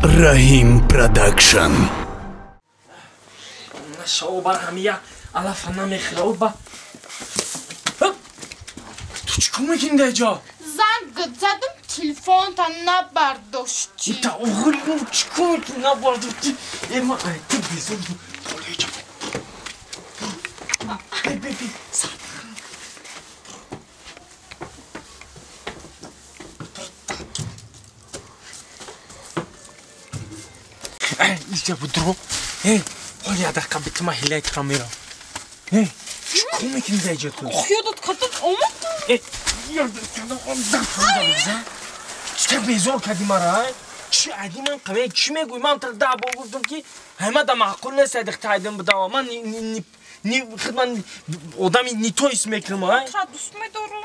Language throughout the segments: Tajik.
Раҳим Продакшн. Шоу бар ҳамия алафа намехӯра ба. Ту чӣ кор мекунӣ дар ҷо? Занг задам, телефонта набардоштӣ. Та оғли, чӣ кор мекунӣ набардоштӣ? Э, ма ту безор. Бе, бе, бе. Иҷа будро. Э, ҳол як дақиқа битима ҳилаи тура мерам. Э, чӣ кор мекунӣ дар ҷо ту? Ёдат кардам, омадам. Э, ёдат кардам, омадам. Чӣ безор кардӣ мара? Чӣ ади ман қаве чӣ мегӯӣ? Ман тара 10 бор гуфтам ки ҳама да маъқул нест дихта айдам бидава. Ман ни хидмат одами ни то ҳис мекунам, ай? Тура дӯст медорам.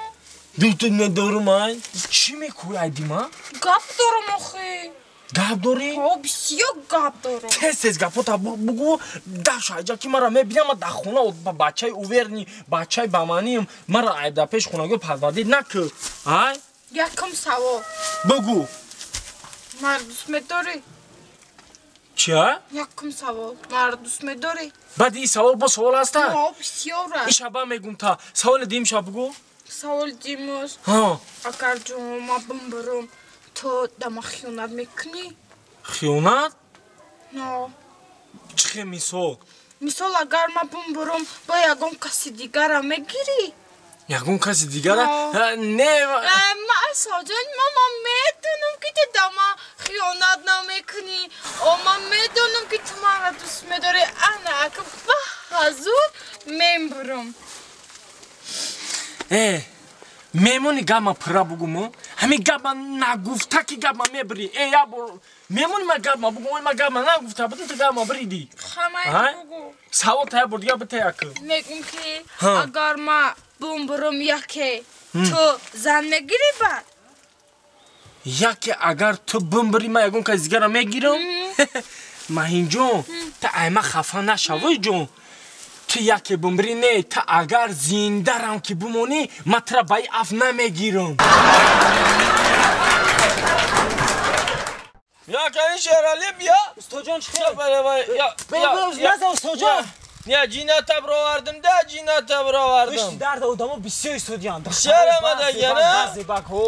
Дӯст надорам, ай? Чӣ мекӯӣ айди ман? Гап дорам охи. Гап дорӣ? Ҳо, бисёр гап дорам. Тез тез гапота бугӯ, даша айҷа ки мара мебинам, ман дар хона бачаи уверни, бачаи бамаъниам, мара айб дар пеш хонагиҳо парвардид накӯ, ай? Якум савол. Бугӯ. Маро дӯст медорӣ? Чия? Якум савол. Маро дӯст медорӣ? Баъди ин савол бо савол ҳаста? Ҳо, бисёр аст. Ин шаба мегум та. Саволи дуюм ша бугӯ. Саволи дуюмаш. Ҳо. Агар ҷома бимбирам, ту да ман хиёнат мекунӣ? Хиёнат? Но. Чӣ хел мисол? Мисол, агар ман бимбирам, бо ягон каси дигара мегирӣ? Ягон каси дигара? Не. Ман Асалҷон, ман медонам ки ту да ман хиёнат намекунӣ. О, ман медонам ки ту маро дӯст медорӣ. Ана, ака ба ҳазур мембирам. Э, мемони гапма пурра бугум? Ҳамин гапма нагуфта ки гапма мебирӣ. Э, як бор мемони ма гапма бугум, ма гапма нагуфта будам, ту гапма биридӣ. Хамай бугу. Савол та як бор дига бита як. Мегум ки агар ма бимбирам яке, ту зан мегирӣ баъд? Яке агар ту бимбирӣ, ман ягон каси дигара мегирам? Маҳинҷон, ту ай ма хафа нашавӣ ҷон. Ту яке бимбирӣ не, ту агар зиндарам ки бимонӣ, ман тура ба ин аф намегирам. Я кани Шерали бия. Устоҷон, чӣ хел? Я. Наза, устоҷон. Не, ҷината бировардим да, ҷината бировардим. Пушти дарда одамо бисёр истодиянд. Бисёр омадаган, а? Баъзе бак, ҳо.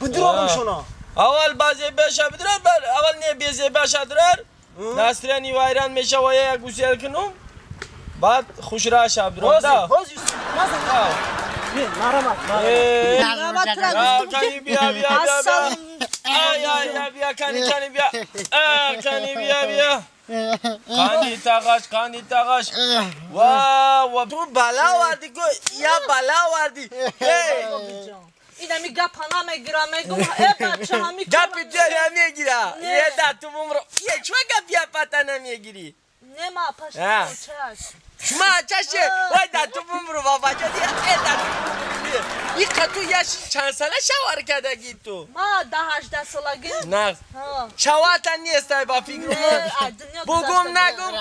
Бидурам шуна. Аввал баъзе беша бидурар, аввал не безе беша дурар. Насрани вайран мешава, як гусел кунум. Баъд хушра шаб дурам да. Ҳозир, наза. Не, марамат, марамат. Кани бия, бия, бия. Ай, ай, бия, кани, кани бия. Кани бия, бия. Қанди тағаш, қанди тағаш. Ва, ва, ту бала овардӣ, гӯ, я бала овардӣ. Ин ами гапа намегира, мегум, э бача, ҳами гапи ту намегира. Е да ту бумро. Е чума гапи апата намегирӣ? Не, ма пашчаш. Шума чаше, вай да ту бумро, бабаҷа, е да ту бумро. И қату яш чанд сола шавар кардагӣ ту? Ма да 18 солагӣ. Нағз. Шавата нест ай ба фикру. Бугум нагум,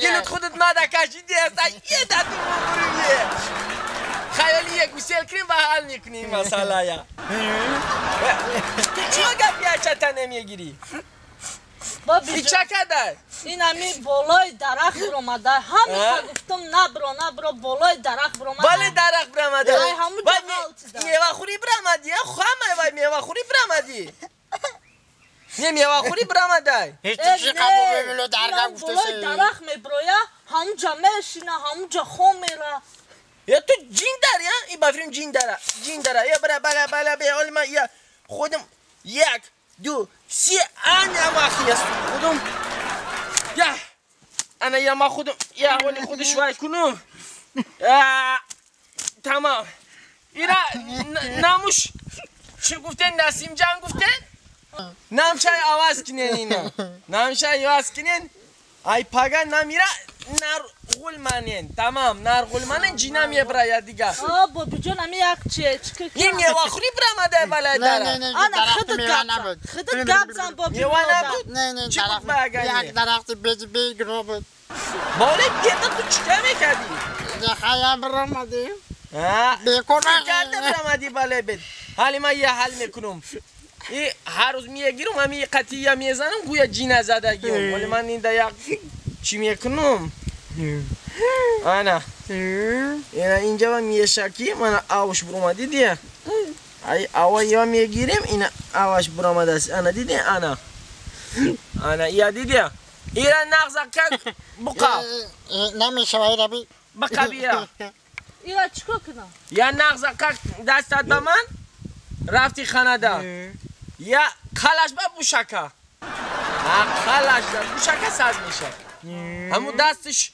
гилут худат мада кашиди аст, ай е да ту бумро е. Хаёли як гусел кунем ва ҳал мекунем масъалая. Ту чиё гапи ачата намегирӣ? Ча кадай? Ин ами болои дарахт биромада. Ҳамиша гуфтам набро, набро, болои дарахт биромада. Болои дарахт биромада. Мевахӯрӣ биромадӣ, хамай вай мевахӯрӣ биромадӣ. Не, мевахӯрӣ биромадай. Ҳеҷ чизи қабул мебило дарга гуфтаси. Болои дарахт мебироя, ҳамунҷа мешина, ҳамунҷа хом мера. Я ту ҷин дари, а? И ба филм ҷин дара, ҷин дара. Я бара, бара, бара, бе, оли ма, я худам як, ду, се, ана махи аст худам. Я, ана я ма худам, я оли худаш вай кунум. Тамом. Ира намуш чӣ гуфтен, Насимҷан гуфтен? Намшай аваз кинен ина. Намшай аваз кинен. Ай пага намира нар ғулманен. Тамом, нар ғулманен ҷина мебрая дига. А, бобиҷон, ами як чие, чӣ ки? Ин мевахӯрӣ бирамада балай дара. Ана худат гап зан. Худат гап зан, бобиҷон. Мева набуд? Не, не, Чӣ буд ба агар як дарахти беҷи бегуноҳ буд. Боле гета ту чӣ кар мекардӣ? Хая биромадем. А? Бекор Чӣ карда биромадӣ бале бед? Ҳали ман я ҳал мекунам. ای هر روز میگیرم همی قطعی میزنم گویا جی نزدگیم ولی من این یک چی میکنم انا اینا اینجا میشکی من آوش بروم دیدی ای آوا یا میگیریم اینا آواش بروم دست انا دیدی انا انا یا دیدی ایران نغز کن بقا نمیشه وای ربی بقا بیا ایران چیکار کنم یا نغز کن دستت به من رفتی خانه یا خلاش با بوشکا خلاش با بوشکا ساز میشه همون دستش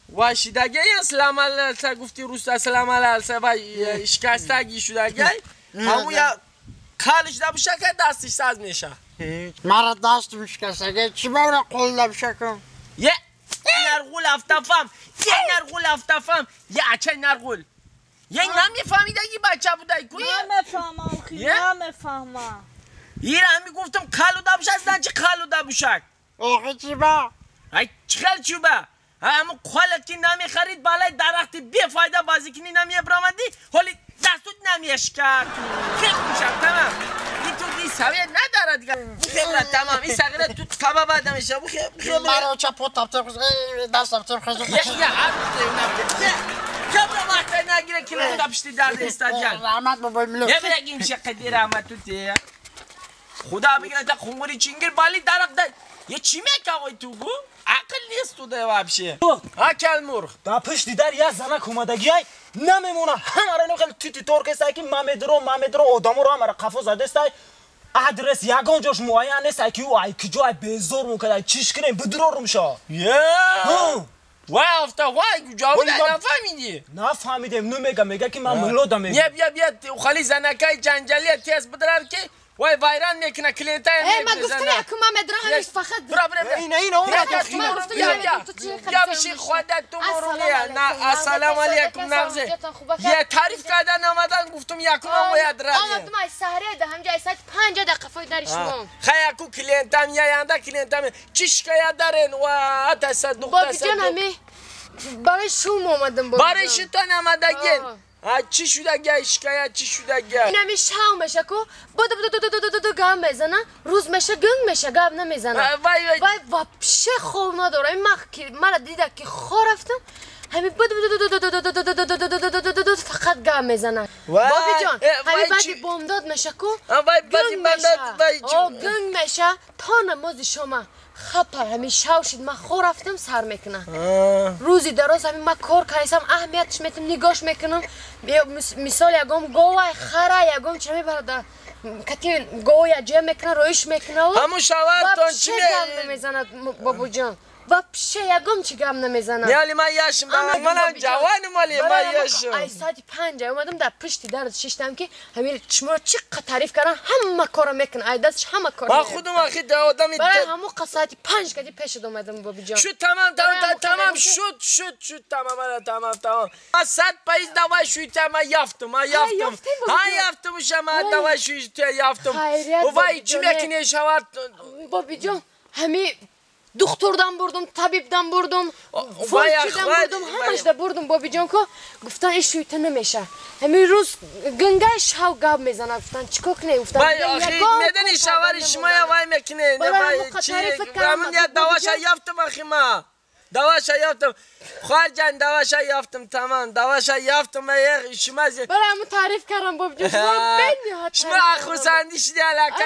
واشیدگی سلام علیکم گفتی روستا سلام علیکم و شکستگی شدگی همون یا خالش دا بوشکا دستش ساز میشه مرا دست شکستگی چی برای قول دا بوشکم یه نرغول افتفام یه نرغول افتفام یه اچه نرغول یه نمیفهمیدگی بچه بودای کوی نمیفهمم خیلی نمیفهمم یه همی گفتم خالو دا بوشک زن چی خالو دا بوشک آخه چی با ای چخل چی با همون خالت که نمیخرید بالای درخت بی فایده بازی کنی نمیبرامدی حالی دستت نمیشکر خیلی بوشک تمام این تو دی سویه نداره دیگه بخیره تمام این صغیره تو کباب آدم میشه بخیره مرا چپو تاپ دست تاپ خیلی یه هر کبرا وقت نگیره که لختا پشتی درد استادیان رحمت بابای ملو یه برگیم چه قدی رحمت تو تیه خدا بگیره تا خونگوری چینگیر بالی درخت ده یه چی میکه آقای تو گو؟ عقل نیست تو ده وابشه ها کل مرغ دا پشتی در یه زنک اومدگی های نمیمونه همه را خیلی تیتی تور کسایی که ممدرو آدمو رو همه را قفا زده استای ادرس یگان جاش معین نیست که او ای کجای بیزار میکنه چیش کنیم بدرارم شا یه وای افتا وای جواب نفهمیدی نفهمیدیم نمیگه میگه که من ملودا میگه بیا بیا بیا خالی زنکای جنجالی تیز بدرار که وای وایران میکنه کلینتای میکنه ما گفتم یکم مدرا همیش فقط برا برا اینا اینا اون ما گفتم یا بشی خودت تو مرویه نه السلام علیکم نغزه یه تعریف کردن آمدن گفتم یکم هم باید را آمدم ای سهره ده همجا ای ساعت 5 دقیقه فای درشمم خیلی کو کلینتام یا ینده کلینتام چی شکایت دارن و تصدق بابی جان همی برای شوم آمدم بابی برای شتان آمدگین چی شده گه شکایت چی شده گه این همی شو میشه کو بودو بودو دو دو دو دو گام میزنه روز میشه گنگ میشه گام نمیزنه وای وای وابشه خوب نداره این مرا دیده که خو رفتم همی بودو بودو دو دو دو دو دو دو دو دو دو دو دو دو فقط گام میزنه بابی جان همی بعدی بامداد میشه کو وای گنگ میشه گنگ میشه تا نماز شما خپر همی شو شد من خو رفتم سر میکنه روزی دراز همی من کار کردم اهمیتش میتم نگاش میکنم مثال یگم گوه خره یگم چه میبرد کتی گوه جمع میکنه رویش میکنه همون شوهرتان چی گم نمیزند بابا جان و پشه یگم چی گم نمیزنم یالی من یاشم منم جوانم ولی من یاشم ای ساعت 5 اومدم در پشت در ششتم که همین شما چی تعریف کردن همه کارو میکنه ای دستش همه کارو من خودم آخه آدم برای همون ساعت 5 کدی پیش اومدم بابا جان شد تمام تمام تمام شد شد شد تمام تمام تمام من 100 پیز دوای شویت من یافتم من یافتم ها یافتم شما دوای شویت یافتم وای چی میکنی شوهر بابا جان همی دکتردان بردم، طبیبدان بردم، فولچیدان بردم، همش دا بردم بابی جان که گفتن این شویته نمیشه. همین روز گنگای شو گاب میزنه گفتن چیکار کنی گفتن. وای آخه میدونی شوهر شما یا وای میکنه وای چی همون یا دواش یافتم آخه ما دواش یافتم خواهر جان دواش یافتم تمام دواش یافتم شما برای همون تعریف کردم بابی جان شما بینی شما خرسندی شدی علاقه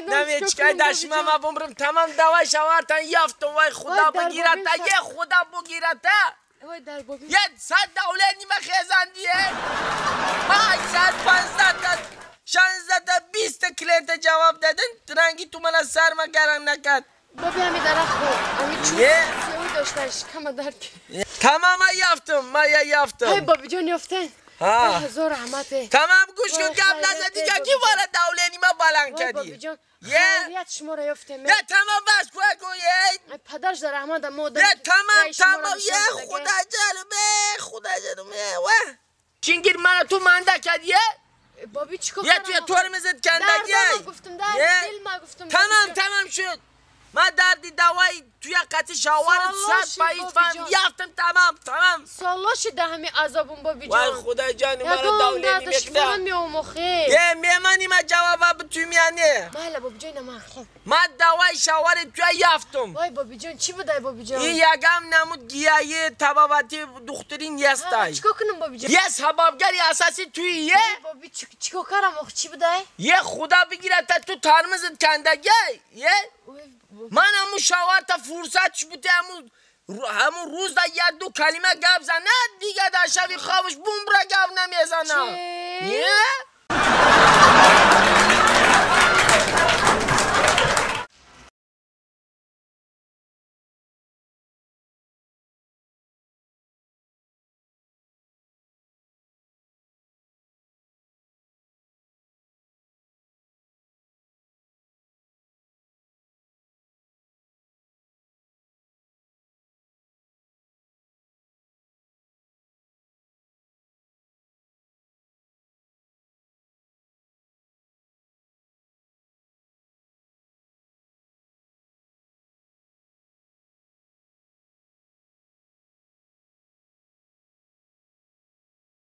نمی چیکار داشتم ما بمرم تمام دوای شوهرتان یافتم وای خدا بگیرد یه خدا بگیرد وای در بابی یه صد دولت نیمه خیزندیه ما صد 15 تا 16 تا 20 تا کلینت جواب دادن رنگی تو من از سر ما گرم نکرد بابی همی درخت بود همی چوب سیوی داشتن شکم درد تمام ما یافتم ما یافتم های بابی جان یافتن هزار رحمته تمام گوش کن گپ نزدی که کی وارد دوله نیمه بلند کردی بابی جان خیریت شما را یافتم یه تمام بس کو یه پدرش در رحمت ما یه تمام تمام یه خدا جلومه خدا جلومه و چینگیر من تو منده کردی بابی چیکار یه توی ترمزت کندگی درد ما گفتم درد دل ما گفتم تمام تمام شد Ман дарди давои туя қати шаварат 100% фаҳм яфтам тамам тамам. Соло шида ҳами азобум бобиҷон. Вай худои ҷони мара давлени мекунам. Меомохе. Е мемани ма ҷавоба битум я не? Майла бобиҷон ма хоб. Ман давои шавари туя яфтум. Вай бобиҷон чӣ будай бобиҷон? И ягам намуд гияи табобати духтури нестай. Чико кунам бобиҷон? Е сабабгари асаси туи е? Боби чико карам ох чӣ будай? Е худо бигирад та ту тармизит кандагай е? Ман ҳамун шаварта фурсат буд ҳамун рӯз да як ду калима гап занад дига дар шави хобаш бумбра гап намезанад. Е?